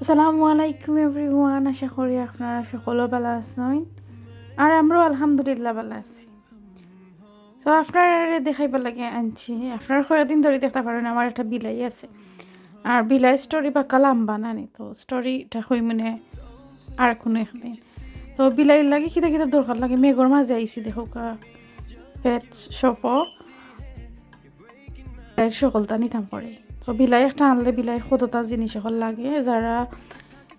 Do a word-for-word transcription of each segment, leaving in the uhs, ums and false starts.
আসসালামু আলাইকুম এভরিওয়ান, আশা করি আপনারা সকলে ভালা আছইন। আর আমরাও আলহামদুলিল্লাহ ভালা আছি। তো আপনারারে দেখাইবার লাগি আনছি, আপনারা কয়দিন ধরি দেখতা পারইন আমার একটা বিলাই আছে। আর বিলাই স্টোরি বাক্কা লাম্বা নানি, তো স্টোরিটা কইমুনে আর কুনু একদিন। তো বিলাইর লাগি কিতা কিতা দরকার লাগে, মেঘর মাঝে আইছি দেখউক্কা, পেট শপো। বিলাইর সকলতা নিতাম করে। তো বিলাই একটা আনলে বিলাইর কততা জিনিস অকল লাগে। যারা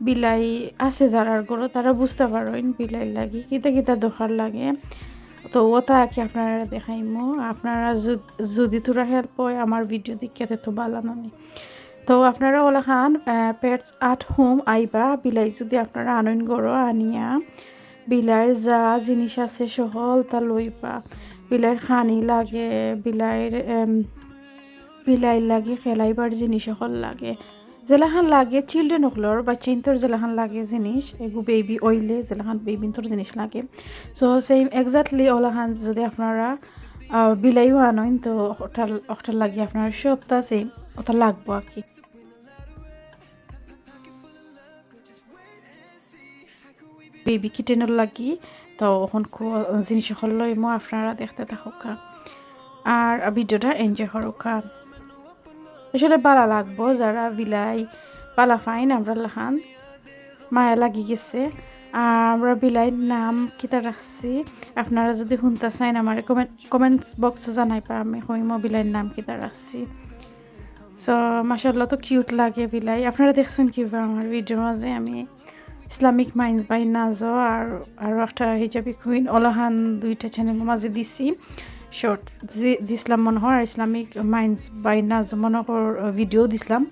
বিলাই আছে যারার ঘরো, তারা বুঝতা পারইন বিলাইর লাগি কিতা কিতা দরকার লাগে। তো ওটা আর কি আপনারারে দেখাইমু। আপনারা যুদ-, যুদি থুড়া হেল্প অয় আমার ভিডিও দেখিয়া, তে তো ভালা নানি। তো আপনারা অলাখান, আহ, Pets at Home আইবা, বিলাই যুদি আপনারা আনইন ঘরো আনিয়া, বিলাইর যা জিনিস আছে সকলতা লইবা। বিলাইর খানি লাগে, বিলাইর, এম, বিলাইর লাগি খেলাইবার জিনিস অকল লাগে। যেলাখান লাগে চিলড্রেন অকলর, বাচ্চাইন্তর যেলাখান লাগে জিনিস, এগু বেবি অইলে যেলাখান বেবিন্তর জিনিস লাগে। So, same exactly অলাখান যুদি আপনারা, আহ, বিলাইও আনইন, তো ওটার, ওটার লাগি আপনারা সবতা same ওটা লাগবো আর কি। বেবি কিটেনর লাগি। তো অখন কু-, জিনিস অকল লইমু, আপনারা দেখতে থাকউক্কা আর ভিডিওটা এনজয় করউক্কা। আসলে ভালা লাগবো যারা বিলাই ভালা পাইন, আমরার লাখান মায়া লাগি গেছে। আর আমরা বিলাইর নাম কিতা রাখছি, আপনারা যুদি হুনতা চাইন আমারে কমেন্ট, কমেন্টস বক্সো জানাইবা, আমি কইমু বিলাইর নাম কিতা রাখছি। So, মাশাআল্লাহ, তো কিউট লাগে বিলাই। আপনারা দেখছইন কিবা আমার ভিডিওর মাঝে আমি Islamic Minds by Nazo আর, আর একটা হিজাবি কুইন, অলাখান দুইটা চ্যানেলর মাঝে দিছি শর্ট, দি-, দিছলাম মনে অয়, আর Islamic Minds by Nazo মনে অয় ভিডিও দিছলাম।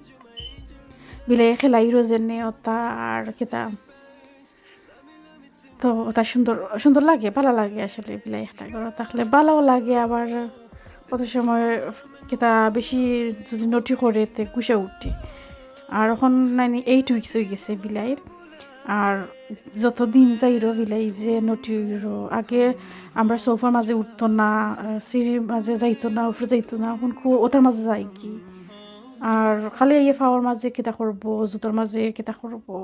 বিলাই খেলাইরও যেনে ওটা আর কিতা তো ওটা সুন্দর, সুন্দর লাগে, ভালা লাগে আসলে বিলাই একটা ঘরো থাকলে ভালাও লাগে। আবার কত সময় কিতা বেশি যুদি নটি করে তে গুসা উঠে। আর অখন নানি এইট উইকস অই গেছে বিলাইর। আর যত দিন যাইরো বিলাই যে নটি অইরো, আগে আমরা সোফার মাঝে উঠতো না, আহ, সিঁড়ির মাঝে যাইতো না, উপরে যাইতো না, অখন কু-, ওটার মাঝে যাইগি। আর খালি এই পাওর মাঝে কিতা করবো, জুতোর মাঝে কিতা করবো,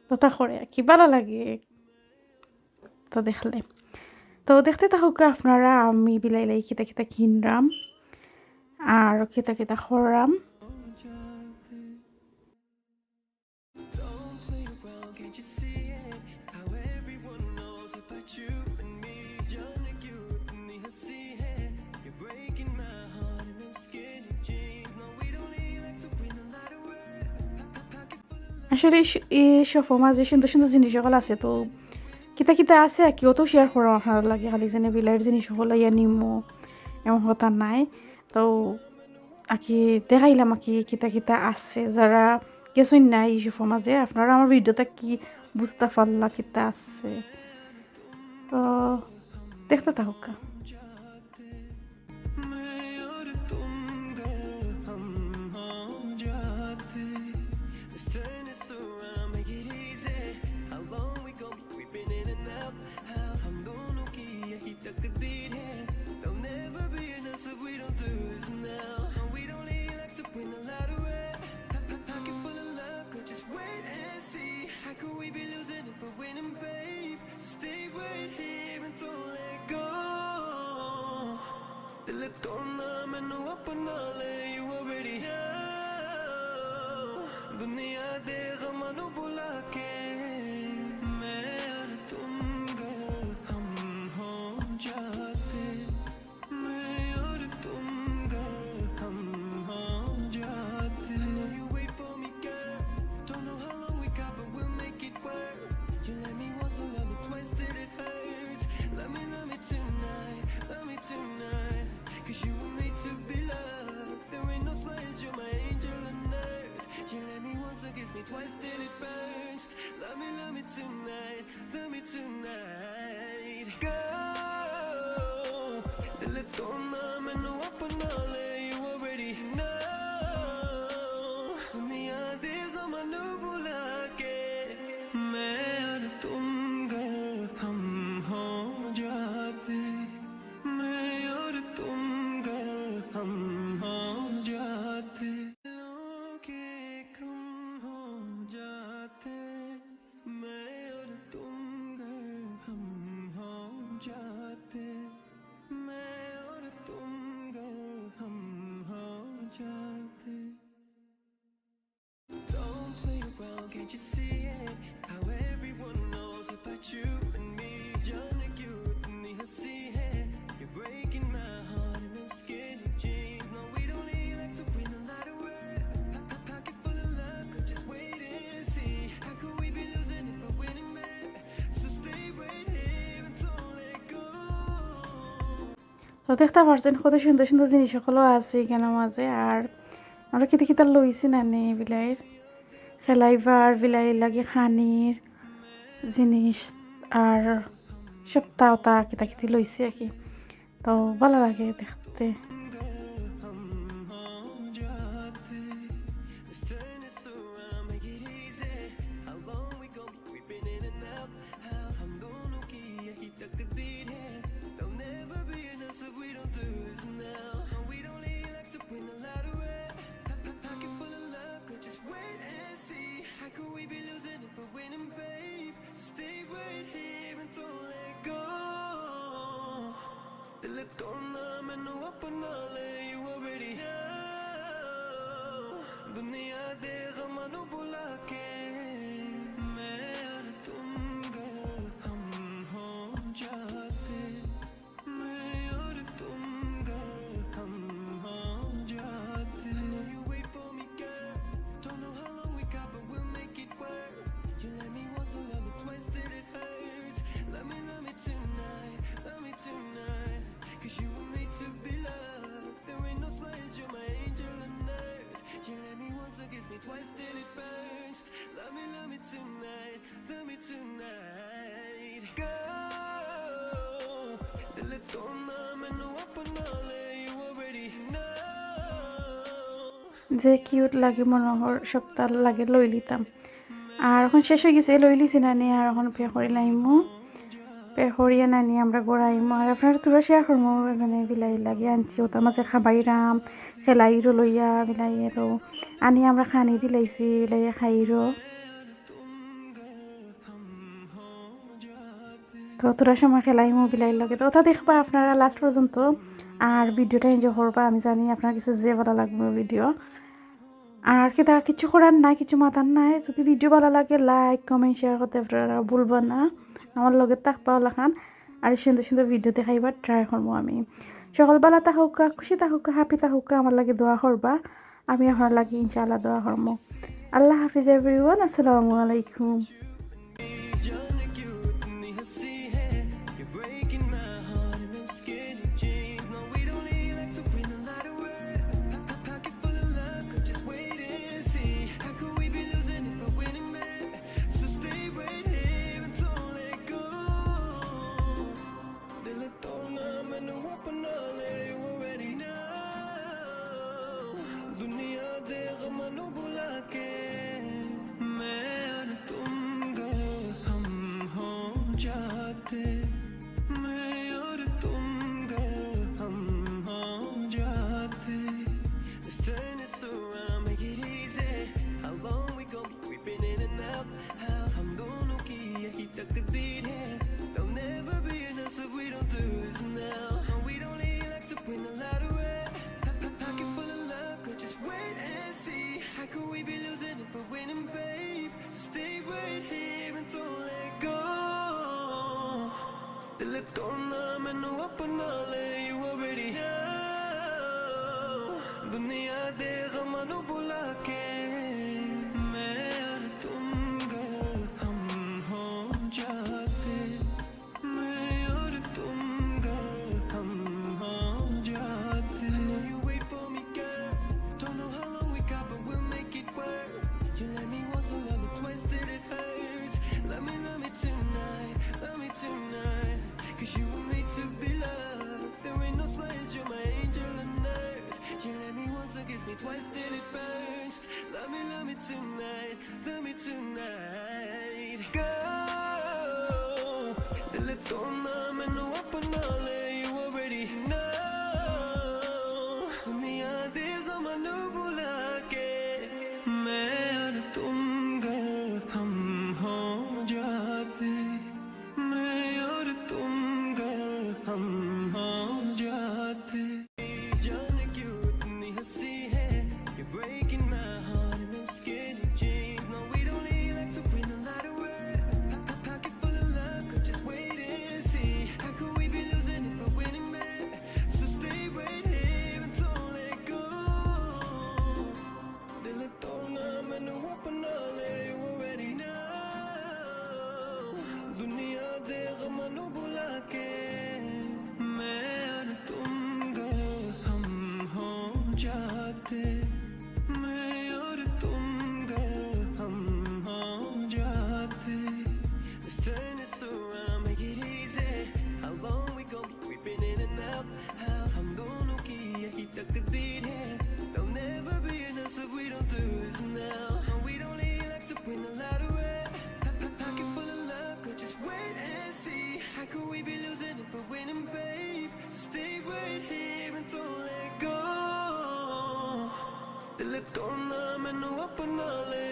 তো তা করে আর কি, ভালা লাগে। তো দেখলে, তো দেখতে থাকউক্কা আপনারা, আমি বিলাইর লাগি কিতা কিতা কিনরাম আর কিতা কিতা কররাম। আসলে এই শ-, এই শপর মাঝে সুন্দর সুন্দর জিনিস অকল আছে, তো কিতা কিতা আছে আর কি, অত শেয়ার করা আপনারার লাগি, খালি যেনে বিলাইর জিনিস অকল ইয়া নিমু, এমন কথা নাই। তো আর কি দেখাইলাম আর কি কিতা কিতা আছে, যারা গেছইন না এই শপর মাঝে, আপনারা আমার ভিডিওটা কি বুঝতা পারলা কিতা আছে, তো দেখতে থাকউক্কা। তো দেখতা পারছইন কত সুন্দর সুন্দর জিনিস অকলও আছে ইখানর মাঝে। আর আমরা কিতা কিতা লইছি না নি বিলাইর খেলাইবার, বিলাইর লাগি খানির জিনিস, আর সপ্তা ওতা কিতা কিতি লইছি আর কি। তো ভালা লাগে দেখতে। दिल तोड़ना मैनू अपना ले, you already know। दुनिया दे गमां नू भुला के मैं और तुम, गए हम हो जाते। मैं और तुम, गए हम हो जाते। I know you wait for me, girl। Don't know how long we got, but we'll make it work। You let me once, so let me twice till it hurts। Love me, love me tonight, love me tonight। 'Cause you were made to be loved। There ain't no science, you're my angel on earth। You let me once, so kiss me twice till it burns। Love me, love me tonight, love me tonight। Girl, दिल तोड़ना मैनू अपना ले, you already know। যে কিউট লাগে মনে হয় সপ্তাহ লাগে লই লিতাম। আর এখন শেষ অই গেছে, লই লিছি না নি, আর এখন পে করি লাইমু। পে করিয়া না নি আমরা ঘর আইমু। আর আপনারা তোরা শেয়ার করমু, এখানে বিলাই লাগে আনছি, ওটার মাঝে খাবাইরাম, খেলাইরও লইয়া বিলাইয়ে তো আনি আমরা খানি দিলাইছি, বিলাইয়ে খাইরও। তো তোরা সময় খেলাইমু বিলাইর লগে, তো ওটা দেখবা আপনারা লাস্ট পর্যন্ত। আর ভিডিওটা এনজয় করবা, আমি জানি আপনার কাছে যে ভালা লাগবো ভিডিও। আর কিতা কিছু করার নাই, কিছু মাতার নাই। যদি ভিডিও ভালা লাগে, লাইক, কমেন্ট, শেয়ার করতে আপনারা ভুলবা না। আমার লগে থাকবা ওলাখান, আর সুন্দর সুন্দর ভিডিও দেখাইবার ট্রাই করমু আমি। সকল ভালা থাকউক্কা, খুশি থাকউক্কা, হ্যাপি থাকউক্কা, আমার লাগি দোয়া করবা। আমি আপনার লাগি ইনশাআল্লাহ দোয়া করমু। আল্লাহ হাফিজ everyone, আসসালামু আলাইকুম। दिल तोड़ना मैनू अपना ले, you already know। दुनिया दे गमां नू भुला के मैं और तुम, गए हम हो जाते। मैं और तुम, गए हम हो जाते। Let's turn this around, make it easy। How long we gon' be creeping in and out house? हम दोनों की यही तकदीर है। There'll never be enough if we don't do this now। And we don't need luck to win the lottery। Pocket full of love, girl, just wait and see। How could we be losing if we're winning, babe? So stay right here and don't let go। दिल तोड़ना मैनू अपना ले, you already know। दुनिया दे गमां नू भुला के मैं और तुम, गए हम हो जाते। मैं और तुम, गए हम हो जाते। I know you wait for me, girl। Don't know how long we got, but we'll make it work। You let me once, so let me twice till it hurts। Love me, love me tonight, love me tonight। 'Cause you were made to be loved। There ain't no science, you're my angel on earth। You let me once, so kiss me twice till it burns। Love me, love me tonight, love me tonight। Go। दिल तोड़ना मैनू अपना ले, you already know। दुनिया दे गमां नू भुला के मैं और तुम, गए हम हो जाते। मैं और तुम, गए हम हो जाते। जान क्यों इतनी हंसी है, you're breaking my heart in them skinny jeans। No, we Stay right here and don't let go. Dil tona mainu apna le